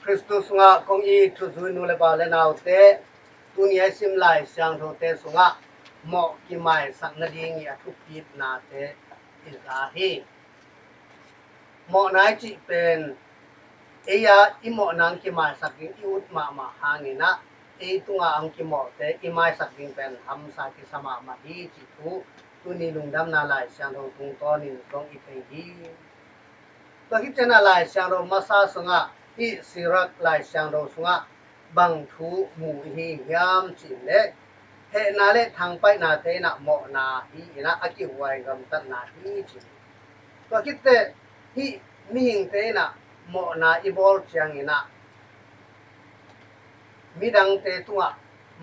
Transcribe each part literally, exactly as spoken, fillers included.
Khristu sungah kong it thuzui nu le pa le naute, tuni a i sim Lai Siangthote sungah mawh kimaisak nading i a thupitnate i za hi. Mawhna i cih pen ei a i mawhna ang kimaisak ding i ut mahmah hangin ah, ei tungah ang kimawhte i maisak ding pen hamsa kisa mahmah hi cih thu tuni Lungdamna Lai Siangtho tungtawnin zong i thei hi. Tua khit ciangin ah Lai Siangtho masa sungah hih Sirak Lai Siangtho sungah bang thu mu i hi hiam cih leh, hehna le thangpaihnate in ah mawhna hi in ah a kihuai gamtatna hi ci hi. Tua khit teh hih mihingte in ah mawhna i bawl ciangin ah midangte tungah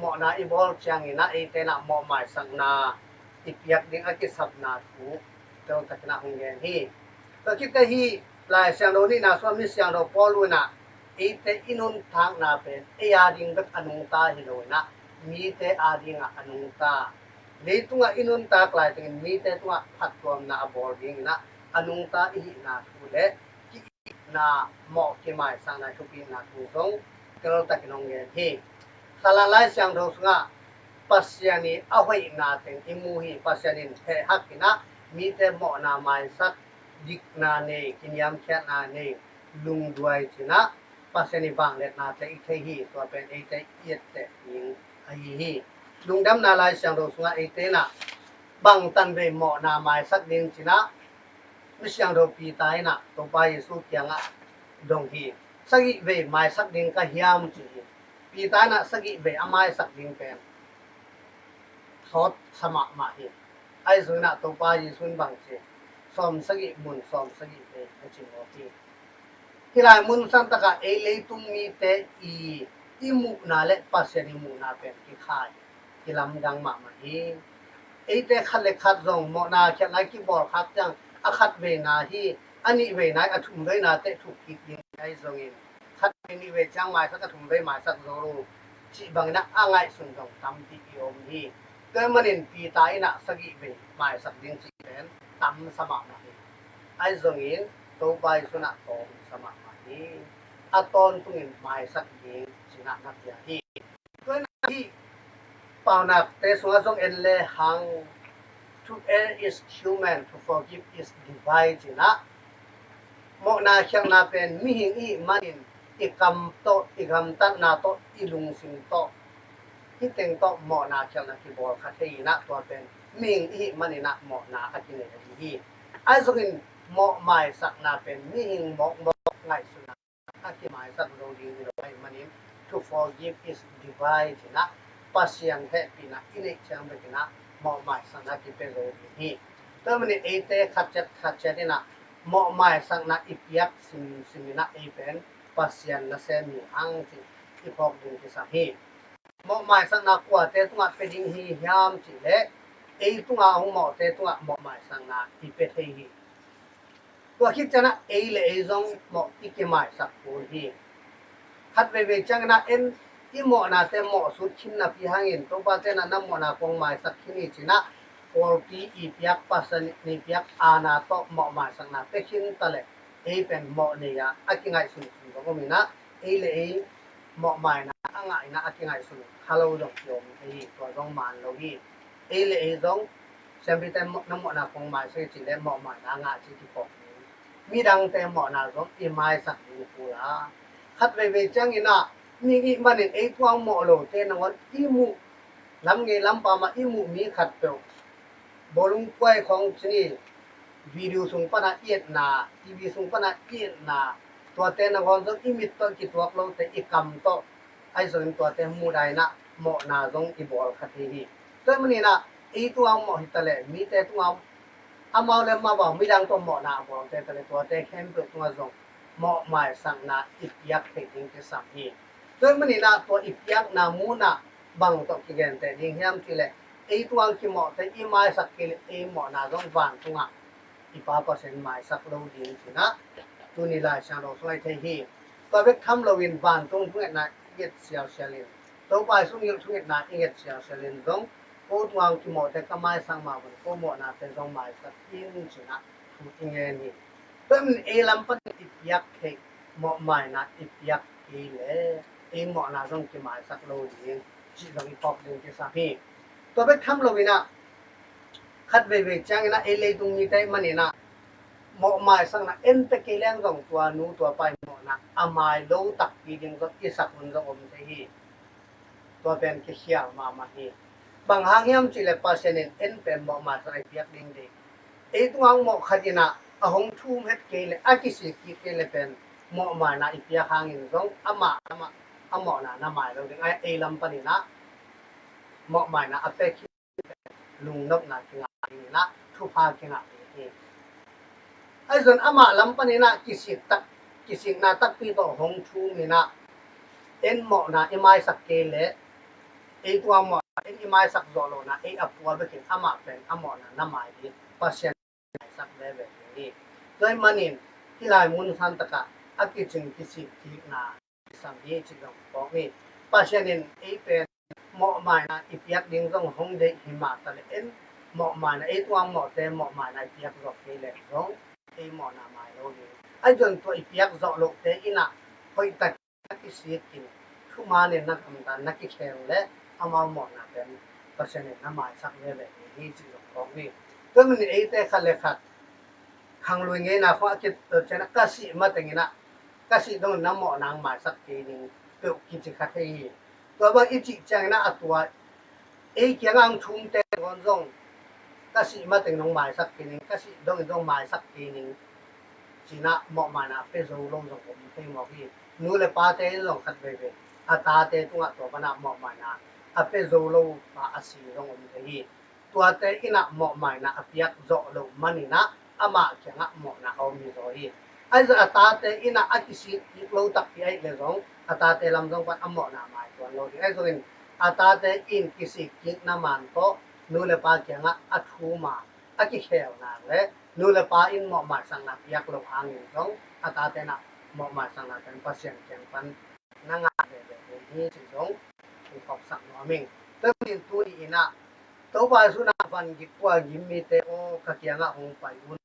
mawhna i bawl ciangin ah eite in ah mawhmaisakna i piak ding a kisapna thu teltakin ah hong gen hi. Tua khit teh hih Lai Siangtho nihna sungah mi siangtho Paul in ah eite i nuntakna pen ei a ding bek a nungta hi lo in ah mite a dingah a nungta. Leitungah i nuntak laitengin mite tungah phattuamna a bawl dingin ah a nungta i hihna thu le ki-itna, mawh kimaisakna i thupitna thu zong teltakin hong gen hi. Khalang Lai Siangtho sungah Pasian i a hoihna teng i mu hi. Pasian in hehhak in ah mite mawhna maisak, dikna nei, kiniamkhiatna nei, lungduai ci in ah Pasian i vangliatnate i thei hi. Tua pen eite i etteh ding ahi hi. Lungdamna Lai Siangtho sungah eite in ah bang tanvei mawhna maisak ding ci in ah mi siangtho Peter in ah Topa Jesu kiangah dong hi. Sagih vei maisak ding ka hiam ci hi. Peter in ah sagih vei a maisak ding pen sawt sa mahmah hi. Ahi zongin ah Topa Jesu in bang ci, sawm sagih mun sawm sagih vei a ci mawk hi. Hih lai mun santakah ei leitung mite i, i muhna le Pasian i muhna pen kikhai, kilamdang mahmah hi. Eite khat le khat zong mawhna khialhna kibawl khak ciang a khat veina hi, a nih veina hi, a thum veina teh thuk kik ding ahi zongin khat vei nih vei ciang maisak, a thum vei maisak zo lo cih bangin ah a ngaihsun zong tampi i om hi. Tua ahih manin Peter in ah sagih vei maisak ding cih pen tamsa mahmah hi. Ahi zongin Topa Jesu in ah tawngsa mahmah hi. A tawntungin maisak ding ci in ah na pia hi. Tua in ah hih Paunakte sungah zong en lehang, "To err is human, to forgive is divine," ci in ah mawhna khialhna pen mihing i hih manin i kam tawh, i gamtatna tawh, i lungsim tawh, hih teng tawh mawhna khialhna kibawl kha thei in ah tua pen mihing i hih manin ah mawhna a kinei ahi hi. Ahi zongin mawhmaisakna pen mihing mawkmawk ngaihsutna a kimaisak zo ding hi lo ahih manin, "To forgive is divine," ci in ah Pasian hehpihna i neih ciang bekin ah mawhmaisakna kipia zo ding hi. Tua ahih manin eite khatciat khatciat in ah mawhmaisakna i piak simsim in ah ei pen Pasian nasem hi hang cih i phawk ding kisam hi. Mawhmaisakna kuate tungah pia ding hi hiam cih leh ei tungah hong mawhte tungah mawhmaisakna i pia thei hi. Tua khit ciangin ah ei le ei zong mawh i kimaisak kul hi. Khat veivei ciangin ah en i mawhnate mawhsut khin napi hangin Topa ten ah na mawhna kong maisak khin hi ci in ah pawlpi i piak, Pasian i piak aana tawh mawhmaisakna pia khin ta leh ei pen mawh nei a a kingaihsun zong om in ah ei le ei mawhmaina a ngah in ah a kingaihsun kha lo zong kiom hi. Tua zong man lo hi. Ei le ei zong siampite na mawhna kong maisak hi cih leh mawhmaina a ngah ci kiphawk hi. Midangte mawhna zong i maisak ding kul a, khat veivei ciangin ah mi i hih manin ei tungah mawh lote nangawn i muh, lam ngei lam pam ah i muh mi khatpeuh bawlung kuai khawng ci ni, video sung panah i etna, TV sung panah i etna, tuate nangawn zong i mit tawh kituak lote i kam tawh ahi zongin tuate mudah in ah mawhna zong i bawl kha thei hi. Tua ahih manin ah ei tungah mawh hi ta leh mite tungah amau le amau bang midang tawh mawhna a bawlte ta leh tuate khempeuh tungah zong mawhmaisakna i piak theih ding kisam hi. Tua ahih manin ah tua i piakna mun ah bang tawh kigenteh ding hiam cih leh ei tungah kimawhte i maisak kei leh ei mawhna zong vantungah i Pa Pasian maisak lo ding ci in ah tuni Lai Siangtho sungah i thei hi. Tua bek tham loin vantung thungetna i nget sialsial in, Topa Jesu thungetna i nget sialsial in zong ko tungah kimawhte ka maisak mah bangin ko mawhnate zong maisak in ci in ah thu i ngen hi. Tua ahih manin ei lam panin i piak theih mawhmaina i piak kei le ei mawhna zong kimaisak lo ding cih zong i phawk ding kisam hi. Tua bek tham loinah khat veivei cianginah ei leitung mite maninah mawhmaisakna en pia kei leng zong tua nu tua pa i mawhna a mai lo takpi ding zong i sak hun zong om thei hi. Tua pen kikhial mahmah hi. Bang hang hiam cihleh Pasian in en pen mawhmaisakna i piak ding ding. Ei tungah mawh khat inah a hong thum het kei le a kisik kik kei le pen mawhmaina i piak hangin zong amah lamah a mawhna na mai lo ding. Ai, ei lam paninah mawhmaina a pek hi. Lungnopna kingah ding inah thupha kingah ding hi. Ahi zong amah lam paninah kisik tak, kisikna takpi tawh hong thum inah en mawhna i maisak kei le ei tua mawhna en i maisak zawh lohna ei a pua bekin amah pen a mawhna na mai ding Pasian maisak veve ding hi. Tua ahih manin hih lai mun san takah a kicing kisik kikna kisam hi cih zong phawk ni. Pasian in ei pen mawhmaina i piak ding zong hong deih hi mah taleh en mawhmaina ei tua mawhte mawhmaina i piak zawh kei leh zong ei mawhna mai lo ding. Ahi zong tua i piak zawh lohte inah hoihtak na kisikin thumanin na gamta na kikhel le amau mawhna pen Pasian in na maisak veve ding hi cih zong phawk ni. Tua manin eite khat le khat khanglui ngeina khong a kit cianah ka sih matenginah ka sih dongin na mawhna ang maisak kei ning peuh kici kha thei hi. Tua bang i cih cianginah a tua ei kiangah ang thumte ngawn zong ka sih mateng nong maisak kei ning, ka sih dongin zong maisak kei ning cinah mawhmaina a pia zo lo zong om thei mawk hi. Nu le pate in zong khat veivei a tate tungah tua banah mawhmaina a pia zo lo pa a si zong om thei hi. Tuate inah mawhmaina a piak zawh loh maninah amah kiangah mawhna a om hi zaw hi. Ahi zong a tate inah a kisik kik lo takpi ahih le zong a tate lam zong pan a mawhna mai tuan lo ding. Ahi zongin a tate in kisik kikna man tawh nu le pa kiangah a thuma a kikhelna le nu le pa in mawhmaisakna piak loh hangin zong a tate inah mawhmaisakna pen Pasian kiang pan na ngah veve ding hi cih zong i phawksak nuam ing. Tua manin tuni inah Topa Jesu na van gik kua gim mite aw ka kiangah hong pai un,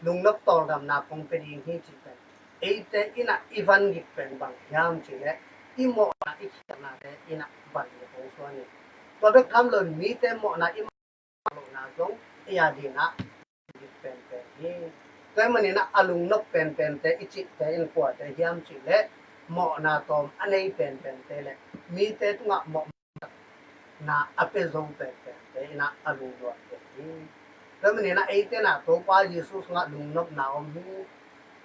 lungnop tawldamna kong pia ding hi cih pen eite inah i van gik pen bang hiam cihleh i mawhna i khialhnate inah van gik hong suan hi. Tua bek tham lo mite mawhna i lohna zong ei a dinah gik penpen hi. Tua ahih maninah a lungnop penpente i cihte in kuate hiam cihleh mawhna tawm a nei penpente le mite tungah mawhna a pia zo penpente inah a lungnuam pen hi. Tua ahih maninah eite inah Topa Jesu sungah lungnopna om hi.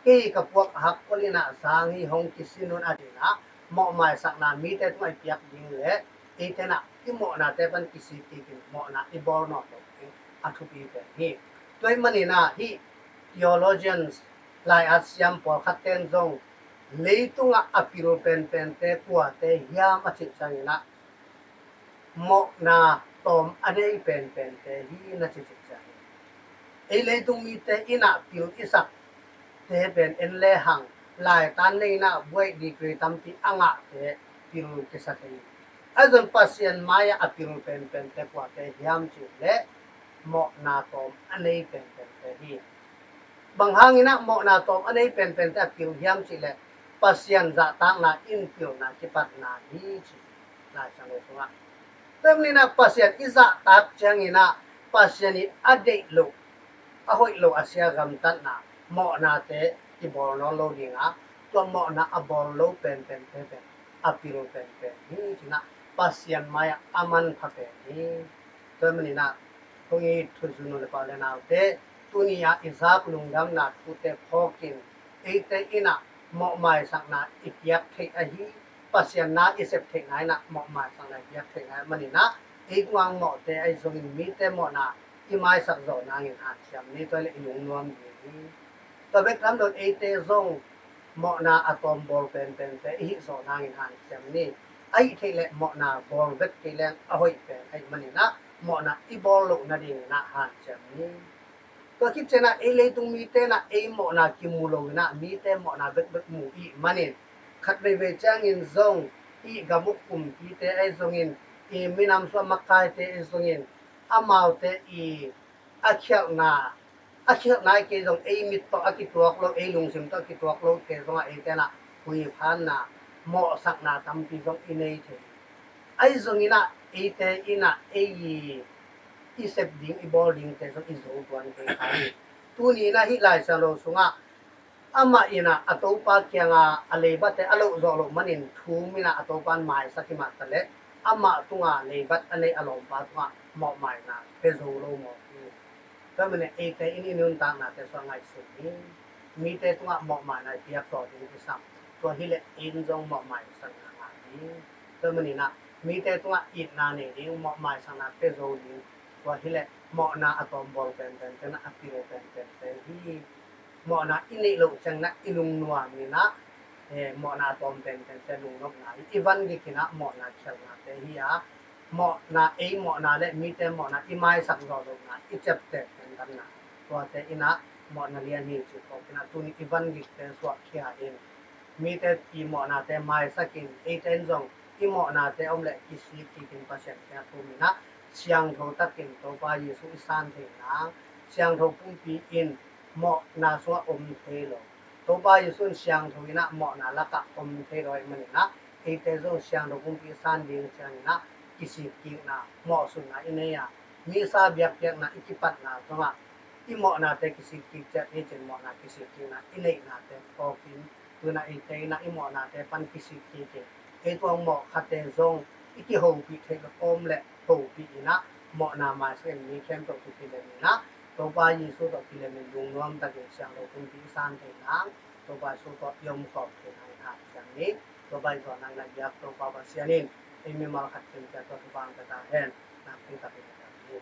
Kei ka puak a hakkol inah zang hi hong kisin un a dinah mawhmaisakna mite tungah i piak ding le eite inah i mawhnate pan kisik kikin mawhna i bawl nawn loh ding a thupi pen hi. Tua ahih maninah hih theologians lai-at siam pawlkhatte in zong leitungah a pil penpente kuate hiam a cih cianginah mawhna tawm a nei penpente hi na ci cih ciang hi. Ei leitung mite inah pil i sakte pen en lehang laitan nei inah buaih degree tampi a ngahte pil kisa thei hi. Ahi zong Pasian mai-ah a pil penpente kuate hiam cihleh mawhna tawm a nei penpente hi. Bang hanginah mawhna tawm a nei penpente a pil hiam cihleh Pasian zahtakna in pilna kipatna hi ci Lai Siangtho sungah. Tua ahih maninah Pasian i zahtak cianginah Pasian i a deih loh a hoih loh a sia gamtatna mawhnate kibawl nawn lo dinga tua mawhna a bawl lo penpente pen a pil penpen hi cinah Pasian mai-ah a manpha pen hi. Tua ahih maninah kong it thuzu nu le pa le naute tuni-ah i zak lungdamna thute phawkin eite inah mawhmaisakna i piak theih ahi Pasian na i sep theihna inah mawhmaisakna i piak theihna maninah ei tungah mawhte ahi zongin mite mawhna i maisak zawh nangin hanciam ni tua le i lungnuam ding hi. Tua bek tham loin eite zong mawhna a tawm bawl penpente i hih zawh nangin hanciam ni. Ahih theih leh mawhna bawl vet kei leng a hoih pen ahih maninah mawhna i bawl loh nadinginah hanciam ni. Tua khit cianah ei leitung mite inah ei mawhna kimu loinah mite mawhna bekbek mu ih manin khat veivei ciangin zong i gam uh kumpite ahi zongin i minam sua makaite ahi zongin amaute i a khialhna A khialh nai kei zong ei mit tawh a kituak lo, ei lungsim tawh a kituak lo te zongah eite inah huiphanna, mawhsakna tampi zong i nei thei. Ahi zongin ah eite inah ei i sep ding, i bawl dingte zong i zo tuan kei kha hi. Tuni inah hih Lai Siangtho sungah amah inah a Topa kianga a leibatte a loh zawh loh manin thum inah a Topa in maisak hi mah taleh amah tunga leibat a nei a lawmpa tungah mawhmaina pia zo lo mawk hi. Tua manin eite in i nuntaknate sungah ngaihsun hi. Mite tungah mawhmaina i piak zaw ding kisam. Tua hileh in zong mawhmaisakna ngah ding. Tua maninah mite tungah itna nei ding, mawhmaisakna pia zo ding. Tua hileh mawhna a tawmbawl penpen tenah a pil penpen te hi. Mawhna i neih loh cianginah i lungnuam inah mawhna a tawm penpen te lungnopna hi. I van gik inah mawhna khialhnate hi a, mawhna, ei mawhna le mite mawhna i maisak zawh lohna, i ciapteh pendanna, tuate inah mawhna lian hi ci phawk inah tuni i van gikte suahkhia in mite i mawhnate maisakin eite in zong i mawhnate om leh kisik kikin Pasian kiang thum inah siangtho takin Topa Jesu i san thei nang, siangtho pumpi in mawhna sungah om thei lo. Topa Jesu in siangtho inah mawhna lakah om thei lo ahih maninah eite zong siangtho pumpi i san ding cianginah kisik kikna, mawhsutna i nei a, misa biakpiakna i kipatna zongah i mawhnate kisik kik ciat hi cin mawhna kisik kikna i neihnate phawkin tunah eite inah i mawhnate pan kisik kikin ei tuang mawh khate zong i kihopih theih lo om leh hopih inah mawhna maisakin mi khempeuh tawh kilem inah Topa Jesu tawh kilem in lungnuam takin siangtho pumpi i san thei nang, Topa Jesu tawh i om khawm thei nang in hap ciang ni. Topa i zuan nang na biak Topa Pasian in ei mimal khat kimciat tawh thupha pia ta hen. Nakpi takin i